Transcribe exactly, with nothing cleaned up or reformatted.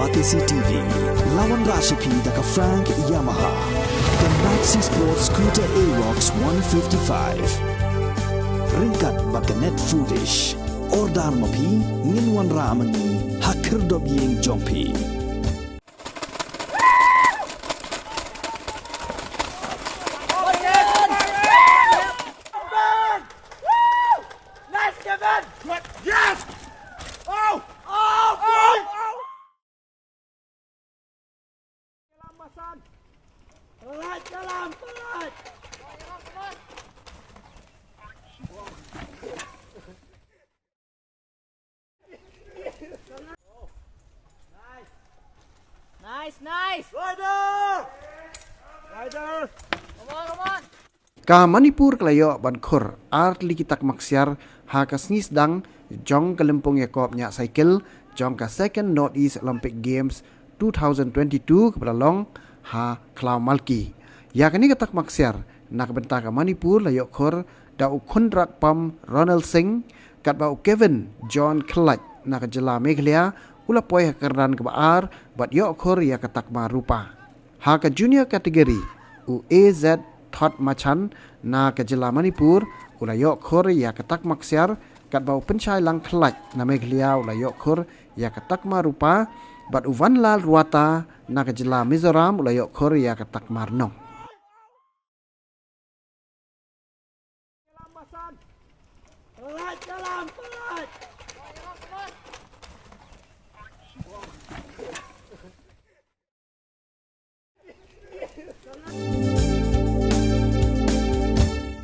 Batesi T V, la wanrah sha phi da ka Frank Yamaha, ka Maxi Sport Scooter Aerox one fifty-five. Ryngkat bad ka Net Foodish. Order ma phi, ngin wanrah ma ngi ha khyrdop ïing jong phi. Nice, Kevin! Yes! Oh! Oh, boy! Kalam, Masan! Right, kalam, right! Nice, nice. Rider! Rider! Come on, come on. Ka Manipur ka la ïoh ban khur ar tylli ki tak maksiar ha ka sngi sdang jong ka lympung ïakop ñiah cycle jong ka Second North East Olympic Games two thousand twenty-two kaba la long ha Khlaw Malki. Ïa kane ka tak maksiar na ka bynta ka Manipur la ïoh khur da u Khundrakpam Ronald Singh, katba u Kevin John Khlait na ka jylla Meghalaya u la poi ha ka kyrdan kaba ar bad ïoh khur ïa ka takma rupa. Ha ka junior category, u A Z Thot Machan na ka jylla Manipur u la ïoh khur ïa ka tak maksiar, katba u Pynshai Langkhlait na Meghalaya u la ïoh khur ïa ka takma rupa, bad u Vanlal Ruata na ka jylla Mizoram u la ïoh khur ïa ka takma rnong.